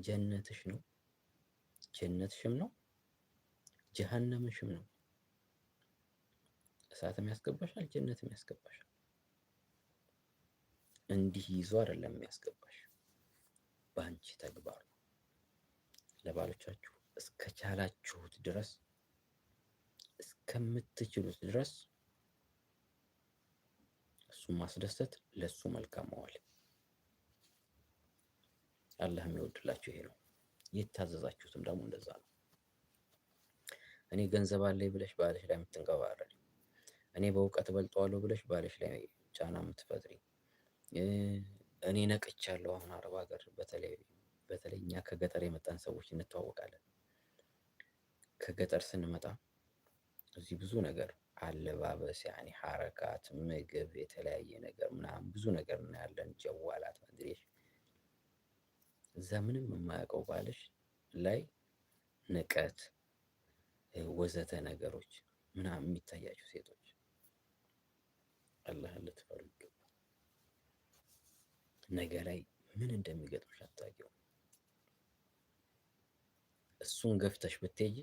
ጀነትሽ ነው፣ ጀነትሽም ነው፣ ጀሀነምሽም ነው። እሳትም ያስገባሻል፣ ጀነትም ያስገባሻል። እንዲህ ይዞ አይደለም የሚያስገባሽ፣ በአንቺ ተግባር ነው። ለባሎቻችሁ እስከቻላችሁት ድረስ፣ እስከምትችሉት ድረስ እሱን ማስደሰት፣ ለሱ መልካም መዋል። አላህ የሚወድላችሁ ይሄ ነው። የታዘዛችሁትም ደግሞ እንደዛ ነው። እኔ ገንዘብ አለኝ ብለሽ ባልሽ ላይ የምትንቀባረሪ፣ እኔ በእውቀት በልጠዋለሁ ብለሽ ባልሽ ላይ ጫና የምትፈጥሪ፣ እኔ ነቅቻለሁ። አሁን አረብ ሀገር በተለይ በተለይ እኛ ከገጠር የመጣን ሰዎች እንተዋወቃለን። ከገጠር ስንመጣ እዚህ ብዙ ነገር አለባበስ፣ ያኔ ሀረካት፣ ምግብ፣ የተለያየ ነገር ምናምን ብዙ ነገር እናያለን። ጀዋላት መድሬሽ እዛ ምንም የማያውቀው ባልሽ ላይ ንቀት ወዘተ ነገሮች ምናምን የሚታያቸው ሴቶች አላህን ልትፈሩ ይገባል። ነገ ላይ ምን እንደሚገጥምሽ አታውቂውም። እሱን ገፍተሽ ብትሄጂ